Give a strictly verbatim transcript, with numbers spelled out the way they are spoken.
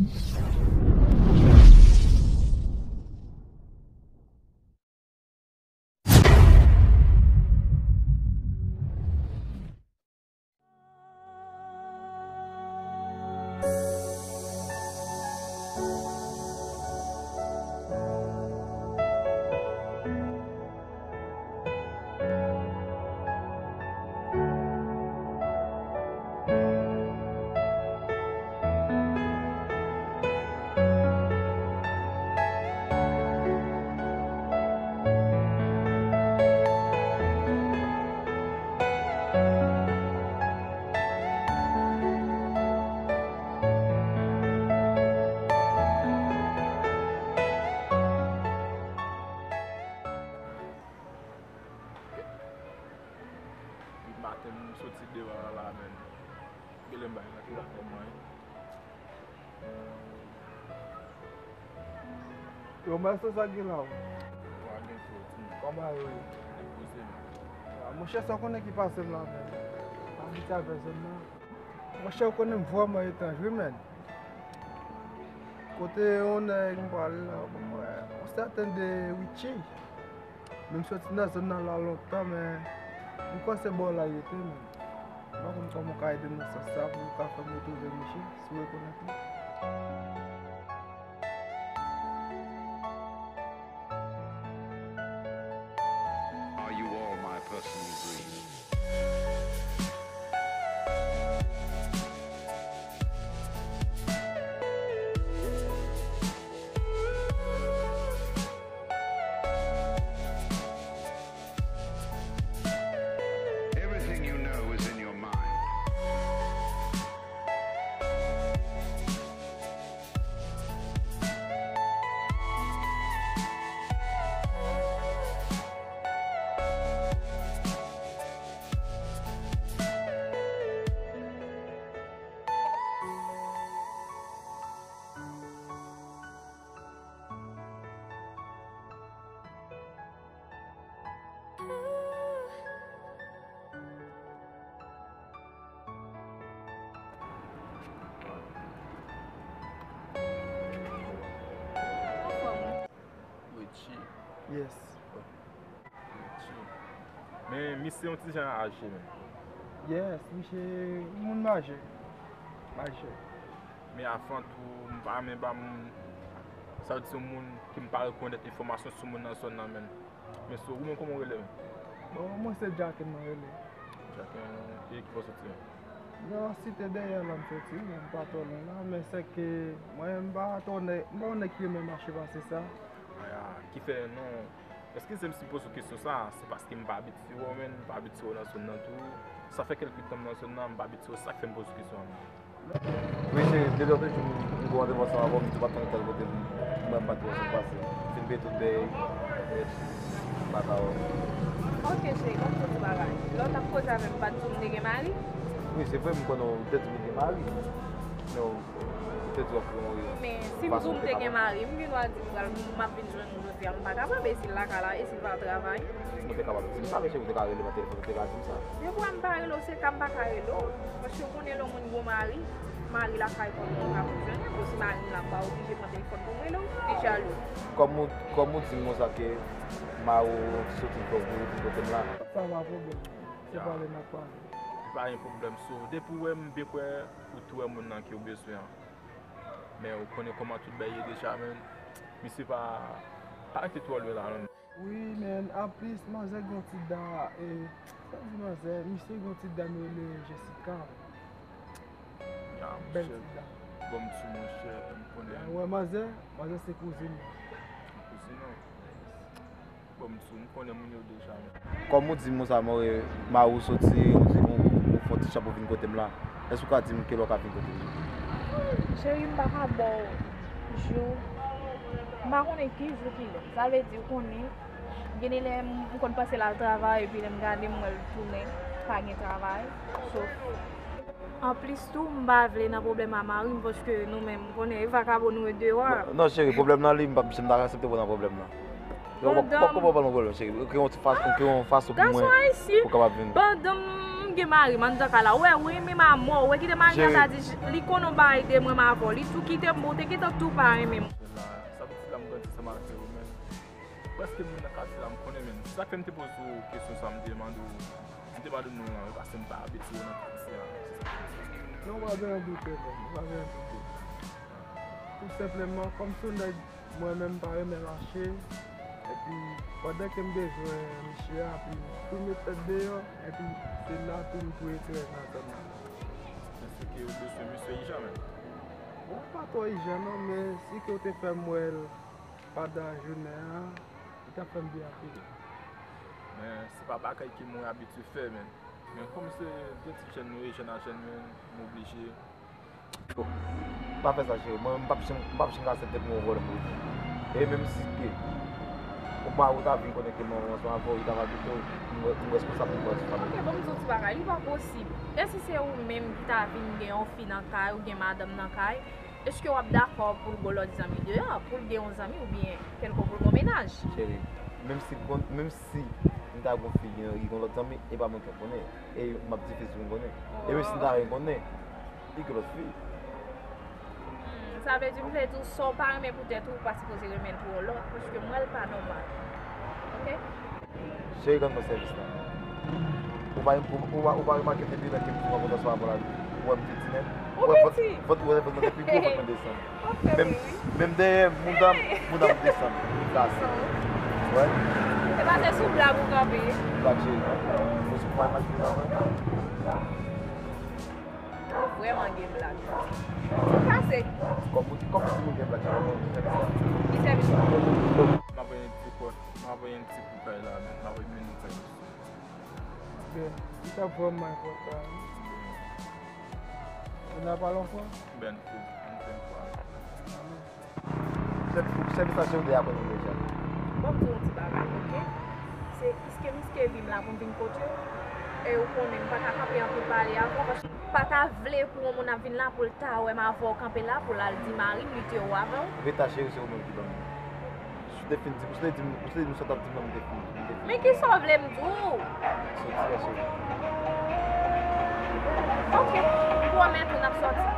Depi maten m soti deyò a la menm. Genlè m bay nan ki lakay mwen. Yo, maestro, sa k gen la, o? Wa gen fo, timoun. Kòman yo ye? Depoze m. Ah, monchè, sa w konnen ki pase m la, menm. Pa abitye avè zòn nan. Monchè, w konnen m vrèman etranj, wi, menm. Kote yon nèg m pral la, bon, mwen, yon sèten de Richie. Men m soti nan zòn nan la lontan, men m kwè se bò la l rete, men m pa konn kòman w ka ede m nan sans sa pou m ka fè m retwouve misye, si w rekonèt li. Are you all my personal dreams? Everything you know is in your mind. Richie. Yes. Richie. Men misye yon ti jan aje menm. Yes, misye moun maje. Maje. Men avan tou, m pa renmen ba moun, sa vle di yon moun ke m pa rekonèt enfòmasyon sou moun nan zòn nan menm. Men so, ou menm kòman w rele menm? Bon, mwen se Jacquin mwen rele. Jacquin, e ki bò w soti? Nan site dèyè la m soti, men m pa twò lwen la, men sèke mwen m pa twò nèg, m pa yon nèg ki renmen mache pase sa. Aya, ki fè non, eskize m si m poze w kesyon sa, se paske m pa abitye w, men m pa abitye w nan zòn nan tou. Sa fè kèlke tan m nan zòn nan, m pa abitye w, sa k fè m poze w kesyon an. Wi, cheri, depi lòt jou m gen yon randevou ansanm avè w, m di w pa t konnen tèl kote m, mwen m pa t wè w sot pase. Fin peye tout bèy, m pa ka wè w. Ok, cheri, ban m di w ti bagay. Lè w t ap koze avè m, m pa t di w m te gen mari? Wi, se vre, m konnen w te di m w gen mari. Men w te di w ap fè yon reyinyon. Men si m di w m te gen mari, m gen dwa di m pral, m ap vin jwenn ou jodi a, m pa kapab, e si l lakay la, e si l pa travay? Ou te kapab di m sa, men cheri, ou te ka rele m nan telefòn, ou te ka di m sa. Men pou m pa rele w, se ka m pa ka rele w. Paske ou konnen lè yon moun gon mari, mari lakay kòman w ka fonksyone. Bon, si mari m la, m pa oblije pran telefòn pou m rele w, li jalou. Kòm ou, kòm ou di m konsa ke mari w soti fè w vini kote m la. Sa pa pwoblèm. Se pale n ap pale. Pa gen pwoblèm. So, depi w wè m, m byen kwè ou tou wè moun nan ke w bezwen an. Men ou konnen kòman tout bagay ye deja, men misye pa, pa rete twò lwen la, non. Wi, men anplis, manzè gen yon ti da, e, sa di manzè, misye gen yon ti dam yo rele Jessica. Ya, bèl ti dam. Bon, m di monchè, m konnen. Wè, manzè, manzè se kouzin mwen. Kouzin ou? Bon, m di w, m konnen moun yo deja, men. Kòm ou di m konsa, mari w soti, ou di m ou fè yon ti chan pou vin kote m la. Èske w ka di m kilè w ka vin kote m? Cheri, m pa ka ba w jou. M pa konnen ki jou ki lè. Sa vle di, ou konnen, gen de lè m, m konn panse l al travay, epi lè m gade, m wè l tounen, pa gen travay. So, anplis tou, m pa vle nan pwoblèm a mari m, paske nou menm, ou konnen, e vakabon nou ye deyò a. Non, non, cheri, pwoblèm nan li, m p ap janm ta aksepte w nan pwoblèm nan. Yo, w ap, w ap konprann pwoblèm, cheri. Ou kreye yon ti fason, ou kreye yon fason pou mwen, pou w kapab vin. Pandan m Gen mari m anndan kay la, ou wè, ou renmen m amò, ou wè kite mari a ta di, li konn yon bagay de mwen m avè w, li tou kite m, ou te gentan tou pa renmen m. Sa pou ti la m grandi ansanm avè w, men prèske moun nan katye la m konnen, men sa k fè m te poze w kesyon sa, m te mande w, m te mande w non an, paske m pa abitye nan katye a. Non, ou pa bezwen doute, non, ou pa bezwen doute. Tou senpleman, kòm se yon nèg mwen menm m pa renmen lache, epi pandan ke m bezwen misye a, epi m tou met tèt deyò, epi se la tou m tou etrèz nan zòn nan. Èske ou bezwen misye ijan menm? Bon, pa twò ijan non, men si ke w te fè m wè l pandan jounen an, li t ap fè m byen anpil. Men se pa bagay ke mwen abitye fè, men, men kòm se de ti jèn nou ye, jèn a jèn, men m oblije. Pa fè sa, cheri. Mwen, m p ap janm, m p ap janm aksepte pou yon vòlè m rete. E menm si ke yon mari w ta vin konnen ke mwen ansanm avè w, li t ap abite w, m, m reskonsab pou mwen ti fanmi. Ok, bon, m di w ti bagay, li pa posib. E si se ou menm ki ta vin gen yon fi nan kay, ou gen madanm nan kay, èske w ap dakò pou l gen lòt zanmi deyò, pou l gen yon zanmi oubyen kèlkonk pou l gen yon mennaj? Cheri, menm si, menm si m ta gen yon fi, gen, gen yon lòt zanmi, e pa mwen ki ap konnen. E m ap difisil pou m konnen. E menm si m ta renmen konnen, li gen lòt fi. Hmm, sa vle di, m vle di w, sa w pa renmen pou tèt ou, ou pa sipoze renmen l pou yon lòt, paske m wè l pa nòmal. Ok? Cheri, rann mwen sèvis la. Ou pa, ou, ou, ou pa remake depi lè ke m sou konpòtasyon avè w la, ou wè m piti nèt. Ou wè vant, vant, ou wè vant mwen te pi gwo, vant mwen desann. Menm, menm dèyè mouda m, mouda m desann. Li kase. Wè. Se pa se sou blag ou kanpe. Blag, cheri. Ou pa imajine sa, wè. Ou vrèman gen blag. Ou kase. Kòm ou, kòm si moun gen blag, cheri, ou fè sa. Ki sèvis ou? M ap yon ti pòt, m ap yon ti pou kay la, men m ap mennen kay. Ben, li ta vrèman enpòtan wi. Ou nan pale yon fwa? Ben, pou, pou, pou, pou. Sèvis la se ou de apre nou deja. Bon, m di w yon ti bagay, ok? Se piske m riske vi m la pou m vin kote w, e ou konnen m pa ka kanpe anpil pale avè w, paske m pa ta vle pou yon moun ap vin la pou l ta wè m avè w kanpe la, pou l al di mari m li te wè avè w. Reta cheri, se ou menm ki ban m. Si w te fin di, si w te di m, si w te di m sa w t ap di m nan, m te fin, m te fin. Men kisa w vle m di w? Soti, cheri. Ok, m pwomèt ou n ap sòti.